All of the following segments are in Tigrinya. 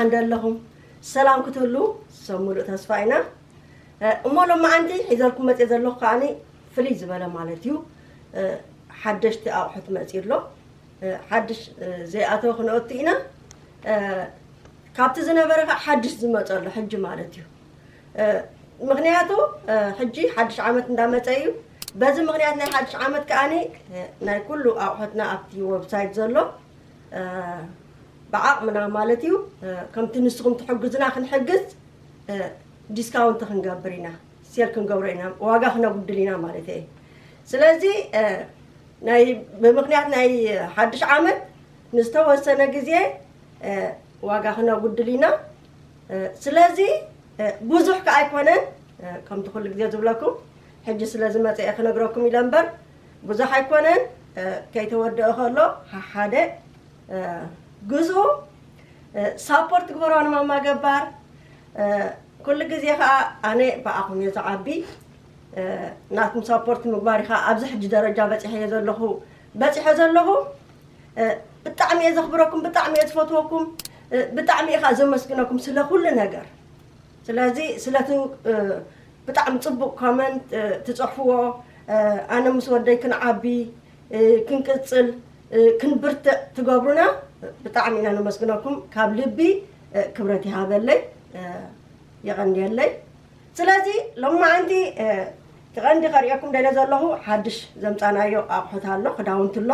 እንደለኹም ሰላም ክትህሉ ሰብ ሙሉእ ተስፋ ኢና። እ፣ እሞ ሎማዓንቲ ሒዘልኩም መፅእ ዘለኹ ከዓኒ ፍልይ ዝበለ ማለት እዩ። እ፣ ሓደሽቲ ኣቑሑት መፅኡ ኣሎ። እ፣ ሓድሽ፣ እ፣ ዘይኣተወ ክነእቱ ኢና። እ፣ ካብቲ ዝነበረ ከዓ ሓድሽ ዝመፀ ኣሎ ሕጂ ማለት እዩ። እ፣ ምኽንያቱ፣ እ፣ ሕጂ ሓድሽ ዓመት እንዳመፀ እዩ። በዚ ምኽንያት ናይ ሓድሽ ዓመት ከዓኒ፣ እ፣ ናይ ኩሉ ኣቑሑትና ኣብቲ ዌብሳይት ዘሎ፣ እ፣ ብዓቕምና ማለት እዩ፣ እ፣ ከምቲ ንስኹም ትሕግዙና ክንሕግዝ፣ እ፣ ዲስካውንት ክንገብር ኢና፣ ሴል ክንገብሮ ኢና፣ ዋጋ ክነጉድል ኢና ማለት እየ። ስለዚ፣ እ፣ ናይ፣ ብምኽንያት ናይ ሓድሽ ዓመት ንዝተወሰነ ግዜ፣ እ፣ ዋጋ ክነጉድል ኢና። እ፣ ስለዚ፣ እ፣ ብዙሕ ከኣ ኣይኮነን፣ እ፣ ከምቲ ኩሉ ግዜ ዝብለኩም፣ ሕጂ ስለ ዝመጸ እየ ክነግረኩም ኢለ እምበር፣ ብዙሕ ኣይኮነን። እ፣ ከይተወደአ ከሎ፣ ሓሓደ፣ እ፣ ግዝኡ፣ እ፣ ሳፖርት ግበሮ ንማማ ገባር። እ፣ ኩሉ ግዜ ከኣ ኣነ ብኣኹም እየ ዝዓቢ። እ፣ ናትኩም ሳፖርት ምግባር እዩ ከኣ ኣብዚ ሕጂ ደረጃ በጺሐዮ ዘለኹ፣ በጺሐ ዘለኹ። እ፣ ብጣዕሚ እየ ዘኽብረኩም፣ ብጣዕሚ እየ ዝፈትወኩም፣ እ፣ ብጣዕሚ እየ ከኣ ዘመስግነኩም ስለ ኩሉ ነገር። ስለዚ ስለቲ፣ እ፣ ብጣዕሚ ጽቡቕ ኮመንት፣ እ፣ ትጽሕፍዎ፣ እ፣ ኣነ ምስ ወደይ ክንዓቢ፣ እ፣ ክንቅጽል፣ እ፣ ክንብርትዕ ትገብሩና ብጣዕሚ ኢና ነመስግነኩም። ካብ ልቢ፣ እ፣ ክብረት ይሃበለይ፣ እ፣ የቐንየለይ። ስለዚ ሎማዓንቲ፣ እ፣ እቲ ቀንዲ ከርእየኩም ደልየ ዘለኹ ሓድሽ ዘምጻናዮ ኣቑሑት ኣሎ፣ ክዳውንቲ ኣሎ፣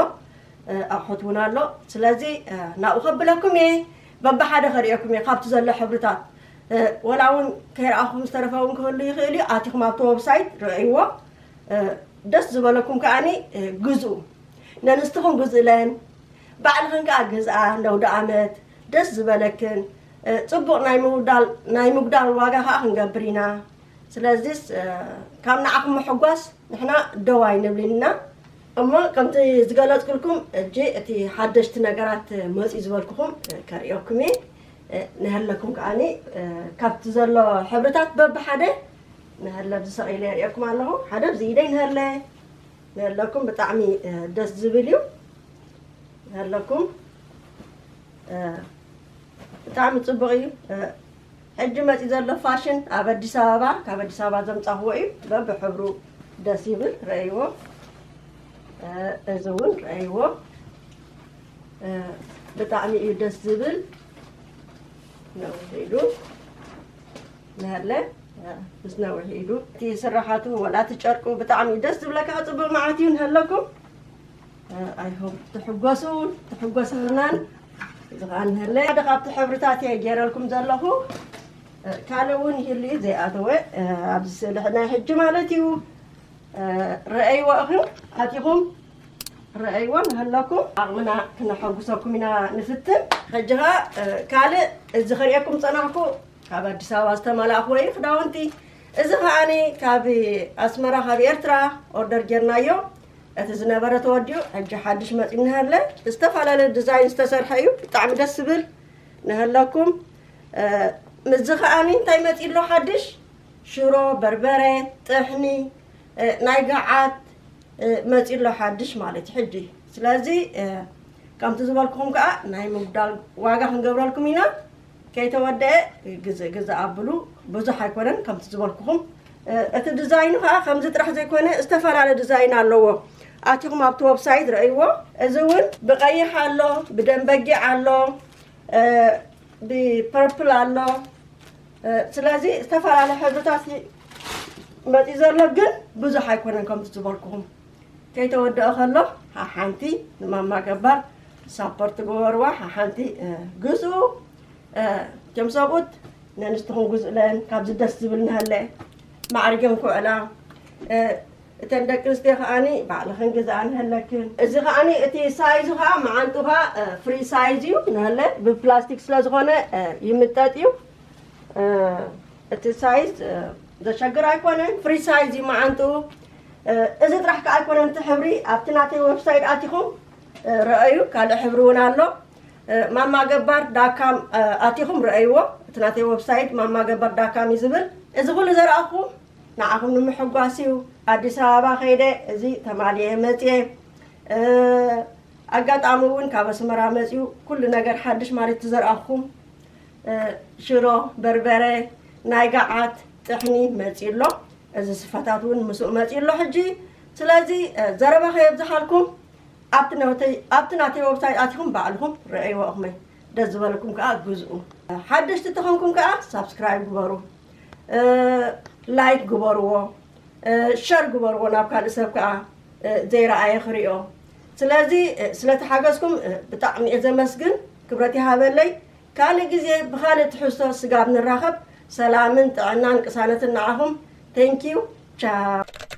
እ፣ ኣቑሑት እውን ኣሎ። ስለዚ፣ እ፣ ናብኡ ከብለኩም እየ፣ በብሓደ ከርእየኩም እየ ካብቲ ዘሎ ሕብርታት። እ፣ ወላ እውን ከይረኣኹም ዝተረፈ እውን ክህሉ ይኽእል እዩ። ኣቲኹም ኣብቲ ዌብሳይት ረእይዎ፣ እ፣ ደስ ዝበለኩም ከኣኒ፣ እ፣ ግዝኡ። ነንስትኹም ግዝእለን፣ ባዕልኽን ከኣ ግዝኣ፣ ነውዲ ኣመት ደስ ዝበለክን፣ እ፣ ጽቡቕ ናይ ምውዳል፣ ናይ ምጉዳል ዋጋ ከኣ ክንገብር ኢና። ስለዚስ፣ እ፣ ካብ ንዓኹም ምሕጓስ ንሕና ደው ኣይንብልን ኢና። እሞ ከምቲ ዝገለጽኩልኩም፣ እጂ እቲ ሓደሽቲ ነገራት መጺኡ ዝበልኩኹም፣ እ፣ ከርእየኩም እየ። እ፣ ንሀለኩም ከኣኒ፣ እ፣ ካብቲ ዘሎ ሕብርታት በብሓደ ንሀለ ኣብዚ ሰቒለ የርእየኩም ኣለኹ። ሓደ ኣብዚ ኢደይ ንሀለ፣ ንሀለኩም ብጣዕሚ፣ እ፣ ደስ ዝብል እዩ። ንሀለኩም፣ እ፣ ብጣዕሚ ጽቡቕ እዩ። እ፣ ሕጂ መጺኡ ዘሎ ፋሽን ኣብ ኣዲስ ኣበባ፣ ካብ ኣዲስ ኣበባ ዘምጻኽዎ እዩ። በብሕብሩ ደስ ይብል፣ ረእይዎ። እ፣ እዚ እውን ረእይዎ። እ፣ ብጣዕሚ እዩ ደስ ዝብል። ነዊሕ ኢሉ ንሀለ፣ እ፣ ምስ ነዊሕ ኢሉ። እቲ ስራሓቱ ወላ እቲ ጨርቁ ብጣዕሚ እዩ ደስ ዝብለካ፣ ጽቡቕ መዓት እዩ ንሀለኩም። እ፣ I hope ትሕጎሱ፣ ትሕጎስልናን። እዚ ኸኣ ንሀለ ሓደ ካብቲ ሕብርታት እየ ገይረልኩም ዘለኹ። እ፣ ካልእ እውን ይህሉ እዩ ዘይኣተወ፣ እ፣ ኣብዚ ስእሊ ናይ ሕጂ ማለት እዩ። እ፣ ረኣይዎ ኢኹም፣ ኣቲኹም ረኣይዎ ንሀለኩም። ዓቕምና ክነሐጉሰኩም ኢና ንፍትን። ሕጂ ኸኣ፣ እ፣ ካልእ እዚ ከርእየኩም ጸናሕኩ ካብ ኣዲስ ኣበባ ዝተመላእኽዎ እዩ ክዳውንቲ። እዚ ኸኣኒ ካብ ኣስመራ፣ ካብ ኤርትራ ኦርደር ጌርናዮ። እቲ ዝነበረ ተወዲኡ፣ ሕጂ ሓድሽ መጺኡ ንሀለ። ዝተፈላለየ ዲዛይን ዝተሰርሐ እዩ። ብጣዕሚ ደስ ዝብል ንሀለኩም። እ፣ ምስዚ ኸኣኒ እንታይ መጺኡ ኣሎ ሓድሽ? ሽሮ፣ በርበረ፣ ጥሕኒ፣ እ፣ ናይ ገዓት፣ እ፣ መጺኡ ኣሎ ሓድሽ ማለት እዩ ሕጂ። ስለዚ፣ እ፣ ከምቲ ዝበልኩኹም ከኣ ናይ ምጉዳል ዋጋ ክንገብረልኩም ኢና። ከይተወደአ ግዝእ ግዝእ ኣብሉ። ብዙሕ ኣይኮነን ከምቲ ዝበልኩኹም። እ፣ እቲ ዲዛይኑ ከኣ ከምዚ ጥራሕ ዘይኮነ ዝተፈላለየ ዲዛይን ኣለዎ። ኣቲኹም ኣብቲ ዌብሳይት ረእይዎ። እዚ እውን ብቐይሕ ኣሎ፣ ብደም በጊዕ ኣሎ፣ እ፣ ብፐርፕል ኣሎ። እ፣ ስለዚ ዝተፈላለየ ሕብርታት እዩ መፂኡ ዘሎ፣ ግን ብዙሕ ኣይኮነን ከምቲ ዝበልኩኹም። ከይተወደአ ከሎ ሓሓንቲ ንማማ ገባር ሳፖርት ግበርዋ፣ ሓሓንቲ፣ እ፣ ግዝኡ። እ፣ እቶም ሰብኡት ነንስትኹም ግዝእለን፣ ካብዚ ደስ ዝብል ንሀለ ማዕሪገን ክውዕላ። እ፣ እተን ደቂ ኣንስትዮ ከኣኒ ባዕልኽን ግዝኣን ንሀለክን። እዚ ከኣኒ እቲ ሳይዙ ከኣ መዓንጡ ከኣ፣ እ፣ ፍሪ ሳይዝ እዩ ንሀለ፣ ብፕላስቲክ ስለ ዝኾነ፣ እ፣ ይምጠጥ እዩ። እ፣ እቲ ሳይዝ፣ እ፣ ዘሸግር ኣይኮነን፣ ፍሪ ሳይዝ እዩ መዓንጡ። እ፣ እዚ ጥራሕ ከኣ ኣይኮነን፣ እቲ ሕብሪ ኣብቲ ናተይ ዌብሳይት ኣቲኹም፣ እ፣ ረኣዩ፣ ካልእ ሕብሪ እውን ኣሎ። እ፣ ማማ ገባር ዳካም፣ እ፣ ኣቲኹም ረኣይዎ። እቲ ናተይ ዌብሳይት ማማ ገባር ዳካም እዩ ዝብል። እዚ ኩሉ ዘርኣኹም ንዓኹም ንምሕጓስ እዩ። ኣዲስ ኣበባ ከይደ እዚ ተማሊኤ መፅየ። እ፣ ኣጋጣሚ እውን ካብ ኣስመራ መፅዩ ኩሉ ነገር ሓድሽ ማለት እቲ ዘርኣኹም። ሽሮ በርበረ ናይ ገዓት ጥሕኒ መፂኡ ኣሎ። እዚ ስፈታት እውን ምስኡ መፂኡ ኣሎ። ሕጂ ስለዚ ዘረባ ከየብዝሓልኩም ኣብቲ ናተይ ኣብቲ ናተይ ወብሳይት ኣቲኹም ባዕልኹም ረኣይዎ እኹመይ። ደስ ዝበለኩም ከዓ ግዝኡ። ሓደሽቲ ተኾንኩም ከዓ ሳብስክራይብ ግበሩ፣ ላይክ ግበርዎ፣ ሸር ግበርዎ ናብ ካልእ ሰብ ከዓ ዘይረኣየ ክሪኦ። ስለዚ ስለተሓገዝኩም ብጣዕሚ እየ ዘመስግን። ክብረት ይሃበለይ። ካልእ ግዜ ብኻልእ ትሕዝቶ ስጋብ ንራኸብ ሰላምን ጥዕናን ቅሳነትን ንዓኹም። Thank you. ቻው።